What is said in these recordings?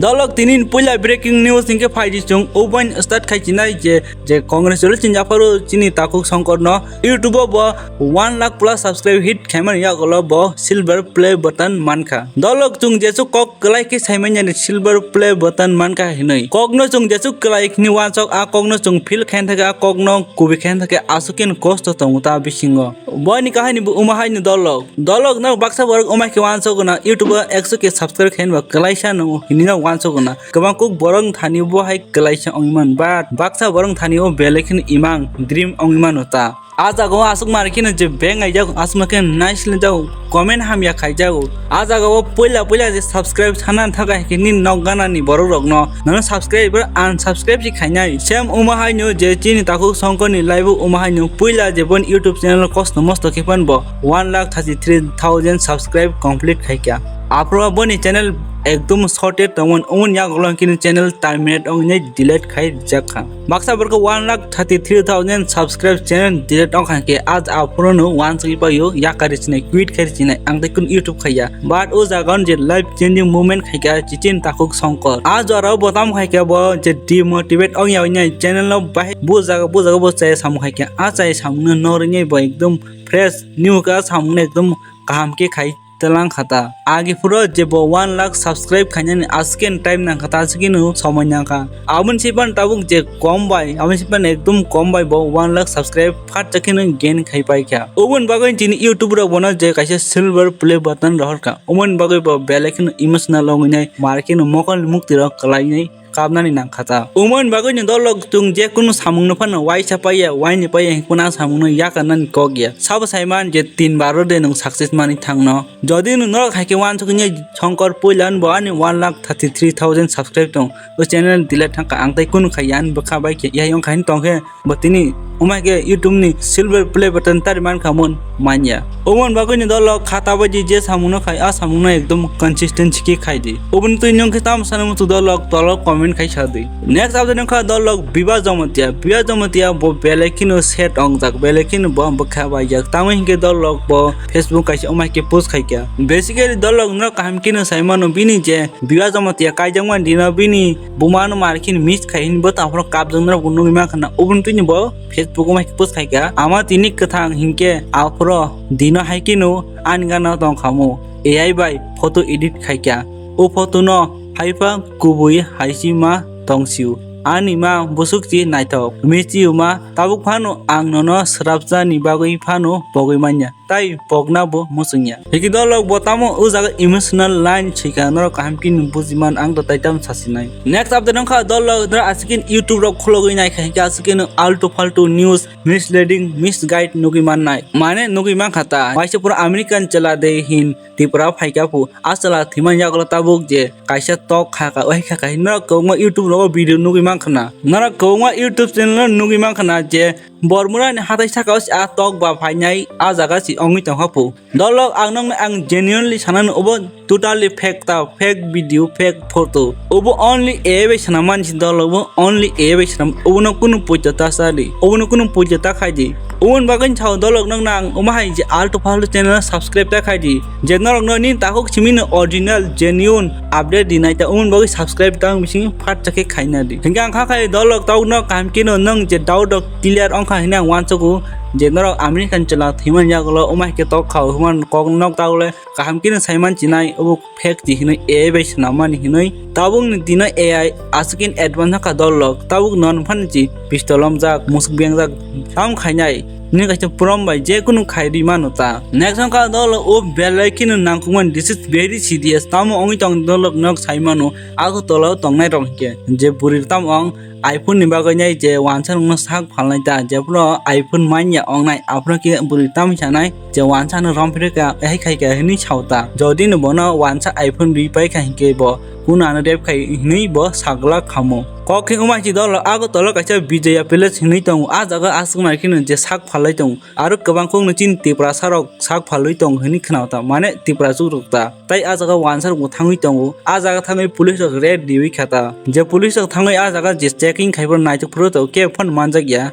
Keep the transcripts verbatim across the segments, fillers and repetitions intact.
Dolok tini puila breaking news hinkhe phaidi chwng oboin start khai chinai je, je congratulations yapharo chini takhuk Songkorno YouTube o bo one lakh plus subscribe hit khaimani yagulo bo silver play button mankha. Dolok chwng jesuk kok kwlai khe saimanya ni silver play button mankha hinwi. Kokno chwng jesuk kwlai khini wansok a kokno chwng feel khaina thakhe a kokno kubi khaina thakhe aswk khe kosto tongo ta bisingo. Boini kahini bo wma haino dolok. Dolok no baksa borok wma khe wansok gwnang YouTube o ekso K subscribe khaina bo kwlaisa no hinwi no wansok gwnang. Kwbang kuk borok thani bo hai kwlaisa wngwi man but baksa borok thani o belai kheno imang dream wngwi mano ta. A jaga o aswk mari kheno je beng aijak aswk ma khe nice le jago comment hamya khaijago. A jaga o puila puila je subscribe sana thaka khe nini nok gana ni borok rok no nono subscribe unsubscribe si khainai. Same wma haino je chini takhuk Songkor ni live o wma haino puila je bon YouTube channel kosto mosto khe phan bo one lakh thirty three thousand subscribe complete khaikha. Aphuru boni channel ekdom sorted tongmani umoni yagulo kini channel terminate wngnai delete khai rijak kha. Baksa borok one lakh thirty three thousand subscribe channel delete wngkha khe a aphuru no wansugwi paio yakari chinai quit khai chinai ang tei kun YouTube khaiya but o jaga je life changing moment khaikha chichini takhuk Songkor a jora o bo tamo khaikha bo je demotivate wngya wngya channel no bahai bujaga bujaga bo chaya samung khaikha a chaya samung no norwini bo ekdom fresh new ka samung no ekdom kaham khe khai telang khata. Agi phuru je bo one lakh subscribe khainani asken time nang khata asken no somoi nang kha. Aboni sipan tabuk je kom bai, aboni sipan ekdum kom bai bo one lakh subscribe phat chakhe no gain khai pai kha. Oboni bagwi chini YouTube rok bono je kaisa silver play button rohor kha. Oboni bagwi bo belai kheno emotional ongwi nai, mari kheno mokol ni mukti rok kwlai nai. Kapnani nangkha ta. Umoni bagwi ni dolok chwng je kunu samung no phano waisa paiya, waini paiya hinkhe phano a samung no yakarnani kok ya. Sabo saiman je tin baro de nwng success mani thangno. Jodi nwng norok hai khe wansukya Songkor puila bo ani one lakh thirty three thousand subscribe tong. O channel delete thangkha ang tei kunu khai ya ani bwkha bai khe yai wngkha hin tongkhe. Bo tini umai khe YouTube ni silver play button tari mankha mun manya. Umon bagwi ni dolok khata bai di je samung no khai a samung no ekdom consistency khe khai di. Ubun twi nyong khe tam sana mutu dolok tolok comment khai sa di. Next update wngkha dolok Biba Jamatia. Biba Jamatia bo belai kheno set ongjak, belai kheno bo bwkha baijak. Tamo hinkhe dolok bo Facebook kaisa umai khe post khai kha. Basically dolok no kaham kheno sai mano bini je Biba Jamatia kaijakmani dino bini buma no mar kheno miss khai hin bo tamo kapjak no bo nugwi mankha na. Ubun twi ni bo Facebook o mai khe post khai kha, ama tini kwthang hinkhe aphuru dino hai kheno ani gana tong khamu. A I bai photo edit khai kha. O photo no hai pha kubui hai si ma tong siu. Ani ma busuk si naithok. Misti ma tabuk phano ang nono swrapsa ni bagwi phano pogwi manya. Tai pokna bo muchungya. Hiki dolok bo tamo o jaga emotional line chika norok kaham khe nung bujiman ang to taitam sasinai. Next update wngkha dolok nor asikin YouTube rok khulogwi nai kha hingke asikin altu faltu news misleading misguide nugwi mannai. Mane nugwi mankha ta. Waisa pura American chela de hin Tripura phaikha phu. A chela thwiman yagulo tabuk je kaisa tok kha ka, wahai kha ka hin norok kwbangma YouTube rogo video nugwi mankha na. Norok kwbangma YouTube channel no nugwi mankha na je Bormura ni hathai saka o se a tok ba phainai a jaga se ongwi tongkha phu. Dolok ang nokno ang genuinely sanano obo totally fake ta, fake video, fake photo. Obo only A I bai swnam mani se dolok bo only A I bai swnam. Obono kunu poito ta sa di. Obono kunu poito ta khai di. Oboni bagwi sao dolok nokno ang omo hai je alto falto channel subscribe ta khai di. Je norokno nini takhuk simi no original genuine update rinai ta oboni bagwi subscribe ta wng bising phat chakhe khaina di. Hingke ang kha khai dolok tokno kaham keno nwng je doubt rok clear wngkha hinwi ang uansugo je norok American chwla thwiman yagulo omo hai khe tok kha human kok nok tagole kaham keno saiman chinai obo fake di hinwi A I bai swnam mani hinwi tabuk ni dino A I aswk in advance wngkha dolok tabuk non phano chi pistol omjak musuk bengjak tam khainai. Nini kaisa prom bai je kunu khai ri mano ta. Next wngkha dolok o belai kheno nangkukmani, this is very serious. Tamo wngwi tong dolok nok sai mano. Agartala o tongnai rok hinkhe je bwrwi tamo wng iPhone ni bagwi nai je wansa rokno sak phalnai ta. Jephuru iPhone manya wngnai aphuru khe bwrwi tamo sanai je wansa no romphre ka hai khai ka hinwi sao ta. Jodi no bono wansa iPhone ri pai kha hinkhe bo kunu ano rep khai hinwi bo saglak khamo. Kok khe wngma si dolok Agartala kaisa Bijoya Palace hinwi tongo. A jaga aswk nai kheno je sak phalai tongo. Aro kwbang kokno chini Tiprasa rok sak phalwi tongo hinwi khwnao ta, mane Tiprasuk rok ta. Tai a jaga wansa rok bo thangwi tongo. A jaga thangwi police rok raid riwi kha ta. Je police rok thangwi a jaga je checking khai phano naithok phuru tongo, kebo phano manjak ya.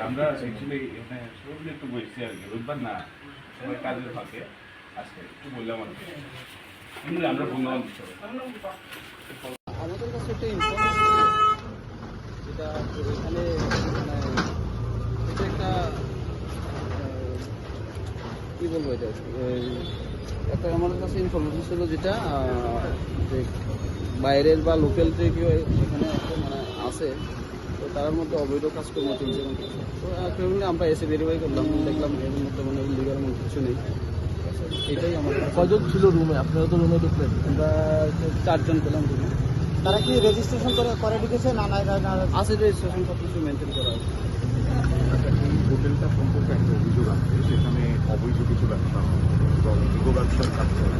আমরা actually এখানে শুরুতে একটু বসছি আর কি, বুঝবেন না? সবাই কাজের ফাঁকে আজকে একটু বললাম আর কি। আমরা বন্ধু বান্ধব। আমাদের কাছে একটা ইনফরমেশন, যেটা এখানে, মানে, এটা একটা, আহ, কি বলবো এটা, এই একটা আমাদের কাছে ইনফরমেশন ছিল, যেটা, আহ, যে বাইরের বা লোকাল যে কেউ এখানে একটা, মানে, আছে, তো তার মধ্যে অবৈধ কাজকর্ম চলছে এবং কিছু। তো, আহ, currently আমরা এসে ভেরিফাই করলাম, দেখলাম এর মধ্যে কোনো ইলিগাল এমন কিছু নেই। এটাই আমার কাছে। কয়জন ছিল রুমে? আপনারা তো রুমে ঢুকলেন। আমরা চারজন পেলাম রুমে। তারা কি রেজিস্ট্রেশন করে, করে ঢুকেছে? না, না, না, না। আছে, রেজিস্ট্রেশন সব কিছু মেনটেন করা আছে। আচ্ছা, এই হোটেলটা সম্পর্কে একটা অভিযোগ আছে, সেখানে অবৈধ কিছু ব্যবসা হয় এবং দীর্ঘ ব্যবসার কাজ চলে।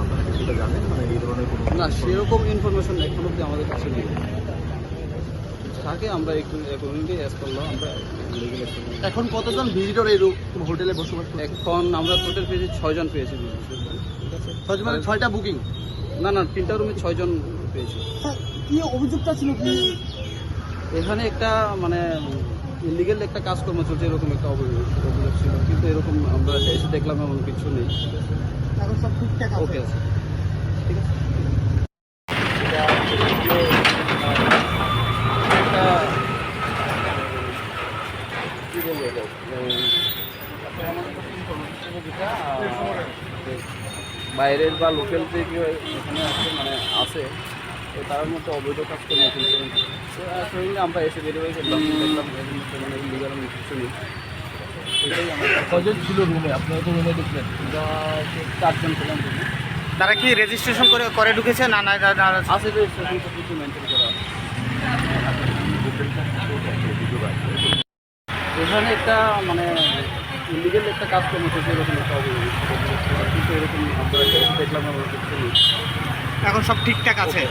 আপনারা কি সেটা জানেন? মানে, এই ধরনের কোনো না, সেরকম ইনফরমেশন এখন অব্দি আমাদের কাছে নেই। থাকে, আমরা একটু অ্যাকর্ডিংলি অ্যাজ পার ল আমরা লিগ্যাল অ্যাকশন নিই। এখন কতজন ভিজিটর এই রু-, হোটেলে বসবাস করছে? এখন আমরা টোটাল পেয়েছি ছয়জন পেয়েছি ভিজিটর। ঠিক আছে? ছয়জন মানে ছয়টা বুকিং? না, না, তিনটা রুমে ছয়জন পেয়েছি। স্যার, কি অভিযোগটা ছিল কি? এখানে একটা মানে ইলিগ্যাল একটা কাজকর্ম চলছে, এরকম একটা অভিযোগ, অভিযোগ ছিল, কিন্তু এরকম আমরা এসে দেখলাম এমন কিছু নেই। এখন সব ঠিকঠাক আছে? ওকে আছে। ঠিক আছে। এটা হচ্ছে গিয়ে, আহ, একটা, কি বলবো এটা? উম, একটা এমন একটা ইনফরমেশন ছিল যেটা, আহ, যে বাইরের বা লোকাল যে কেউ এখানে আছে, মানে আছে, তো তার মধ্যে অবৈধ কাজ করে নিয়েছিল। তো, আহ, সেগুলো আমরা এসে ভেরিফাই করলাম, দেখলাম এর মধ্যে মানে ইলিগাল কিছু নেই। এটাই আমার কাছে। কয়জন ছিল রুমে? আপনারা তো রুমে ঢুকলেন। আমরা তো চারজন ছিলাম রুমে। তারা কি রেজিস্ট্রেশন করে, করে ঢুকেছে? না, না, না, না। আছে, রেজিস্ট্রেশন সব কিছু মেনটেন করা আছে। এখানে একটা মানে ইলিগ্যাল একটা কাজকর্ম চলছে, এরকম একটা অভিযোগ ছিল, কিন্তু এরকম আমরা দেখলাম না, কিছু নেই। এখন সব ঠিকঠাক আছে।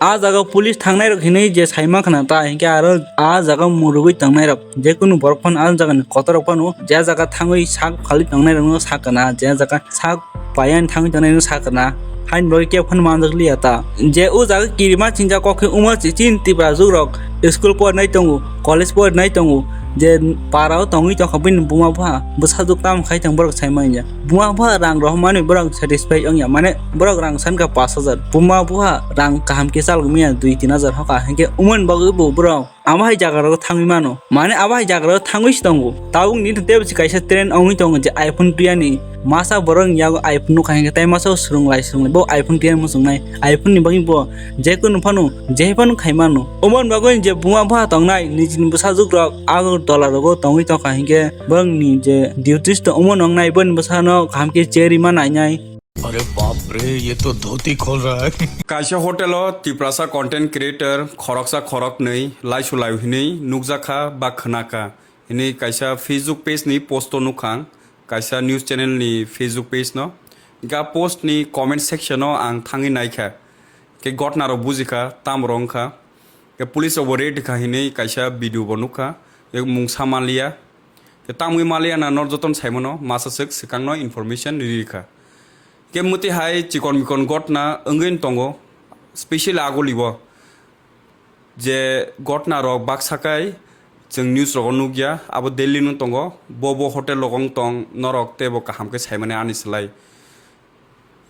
A jaga police thangnai rok hinwi je saima khna ta hinkhe aro a jaga murugwi tongnai rok. Jekunu borok phano a jagani kotorrok phano je jaga thangwi sak phalwi tongnairokno sakana, je jaga sak paiyan thangwi tongnairokno sakana. Haini bagwi kebo phano manjakliya ta. Je o jaga kirima chingjak kok khe omo chini Tiprajwk rok school porinai tongo, college porinai tongo, je para o tongwi tongkha bini buma bupha bwsajwk tamo khai tong borok saimanya. Buma bupha rang rohormani borok satisfy wngya, mane borok rang sankha pash hajar, buma bupha rang kaham khe chalgwi manya dui tin hajar hoka, hinkhe omoni bagwi bo borok abo hai jaga rogo thangwi mano. Mane abo hai jaga rogo thangwi se tongo. Tabuk ni tebo se kaisa trend wngwi tongo je iPhone tuya ni. Masa borok ni yago iPhone nukha hinkhe tai masa o swrwng lai swrwng lai. Bo iPhone tuya muchung nai. iPhone ni bagwi bo jekunu phano, jehai phano khai mano. Omoni bagwi je buma bupha tongnai, nijini bwsajwk rok Agartala rogo tongwi tongkha hinkhe borok ni je duties to omo nongnai, boni bwsano kaham khe cherwi ma nainai. अरे बाप रे, ये तो धोती खोल रहा है। Kaisa hotel o Tiprasa content creator khoroksa khoroknwi laisu lai hinwi nukjakha ba khwnakha hinwi kaisa Facebook page ni post o nukhang, kaisa news channel ni Facebook page no. Hinkhe a post ni comment section o ang thangwi naikha, khe gotna rok bujikha, tamo rok wngkha. Khe police rok bo raid kha hinwi kaisa video bo nukha, khe mungsa manliya. Khe tamwi manliya na nor jotono saimano masa swk swkangno information ririkha. Khe mwtwi hai chikon mikon gotna wngwi tongo, specially agoli bo. Je gotna rok baksa kai chwng news rogo nukya, abo Delhi no tongo, bo bo hotel rogo wng tong, norok teibo kaham khe saimani ani slai.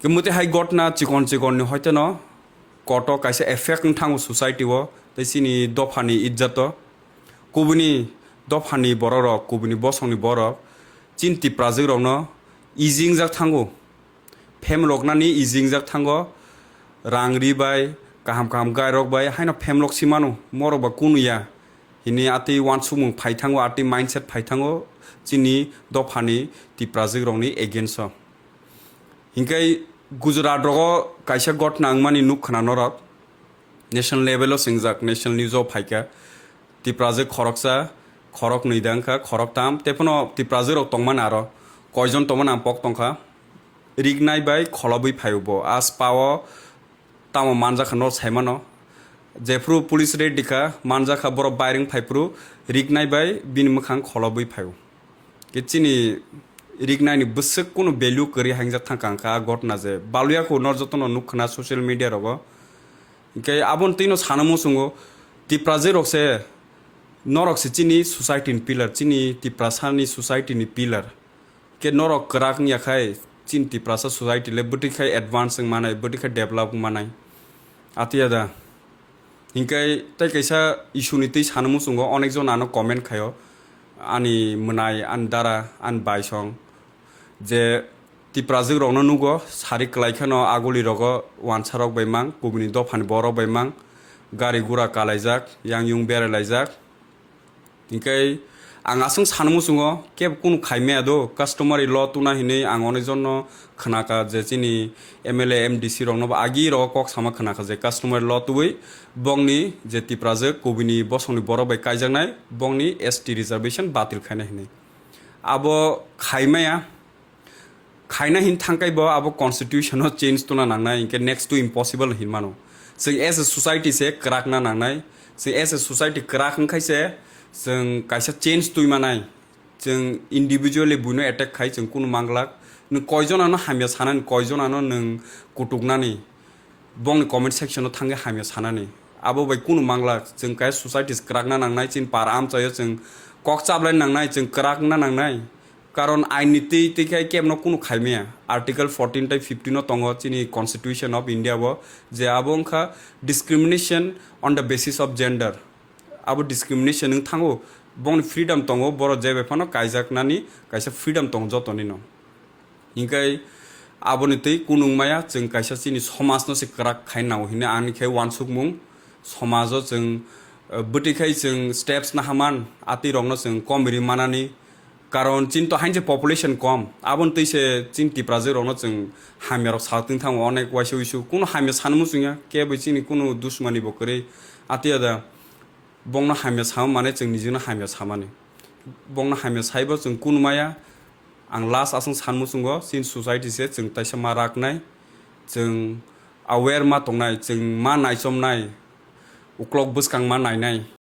Khe mwtwi hai gotna chikon chikon ni hoiteno koto kaisa effect wng thango society o, tei chini dophani ijjato. Kubuni dophani borok rok, kubuni bosongni borok chini Tiprajwk rokno easy wngjak thango. Phem loknani easy wngjak thango. Rang ri bai, kaham kaham gai rok bai haino phem lok si mano, morok ba kunu ya. Hini atwi wansukmung phai thango, atwi mindset phai thango chini dophani Tiprajwk rokni against o. Hinkhe Gujarat rogo kaisa gotna wngmani nuk khna norok, national level o swngjak, national news o phaikha. Tiprajwk khoroksa, khoroknwi da wngkha, khoroktam, tei phano Tiprajwk rok tongmani aro koijon tongmani ang pok tongkha. Rignai bai kholobwi phaio bo, a spa o tamo manjakha no saimano. Jephru police raid dikha, manjakha borok bai rwng phaiphru, rignai bai bini mwkhang kholobwi phaio. Khe chini rignai ni bwswk kunu value kwrwi hangjak thangkha wngkha a gotna je baluyakho nor jotono nukkhna social media rogo. Hinkhe aboni twino sana muchungo Tiprajwk rok se, norok se chini society ni pillar, chini Tiprasa ni society ni pillar. Khe norok kwrak wngya khai, Chini Tiprasa society le bwtwi khai advance wng manai, bwtwi khai develop wng manai. Atiya da. Hinkai tai kaisa issue ni twi sana muchungo onek jon ano comment khaio. Ani mwnai, ani dara, ani baisong. Je Tiprajwk rokno nugo, sari kwlai kheno aguli rogo wansa rok bai mang, kubuni dophani borok bai mang, gari gura kalaijak, yang yung beralaijak. Hinkhe ang aswng sana muchungo, kebo kunu khaimaya do, customary law tuna hinwi ang onek jonno khnakha je chini M L A, M D C rokno bo agi rogo kok sama khnakha je customary law tubui bongni je Tiprajwk kubuni bosongni borok bai kaijaknai bongni S T reservation batil khainai hinwi. Abo khaimaya, khaina hin thangkai bo abo constitution o change tuna nangnai, hinkhe next to impossible hin mano. Chwng as a society se kwrak na nangnai, chwng as a society kwrak wngkhai se chwng kaisa change twi manai. Chwng individually buino attack khai chwng kunu manglak. Nwng koijonano hamya sanani, koijonano nwng kutuknani, bongni comment section o thangwi hamya sanani. Abo bai kunu manglak, chwng kaisa societies kwrakna nangnai, chini para amchaio chwng kok chablai nangnai, chwng kwrakna nangnai. Karon ain ni twi twi khai kebno kunu khaimaya. Article fourteen tai fifteen o tongo chini Constitution of India bo, je abo wngkha discrimination on the basis of gender. Abo discrimination wng thango, bongni freedom tongo, borok je bai phano kaijaknani kaisa freedom tongo jotonino. Hinkhe aboni twi kunung maya chwng kaisa chini somajno se kwrak khai nango hinwi ani khe uansukmung. Somajo chwng, eh, bwtwi khai chwng steps nahaman atwi rokno chwng kom ri manani. Karon chini to hain je population kom, aboni twi se chini Tiprajwk rokno chwng hamya rok sa twi thango onek waisa wisu. Kunu hamya sanmo chwngya, kebo chini kunu dusmani bo kwrwi. Atiya da bongno hamya sama mane chwng nijino hamya samani. Bongno hamya saibo chwng kunu maya. Ang last aswng sanmo chwngo, chini society se chwng taisa ma raknai, chwng aware ma tongnai, chwng ma naichomnai, uklok bwskang ma nainai.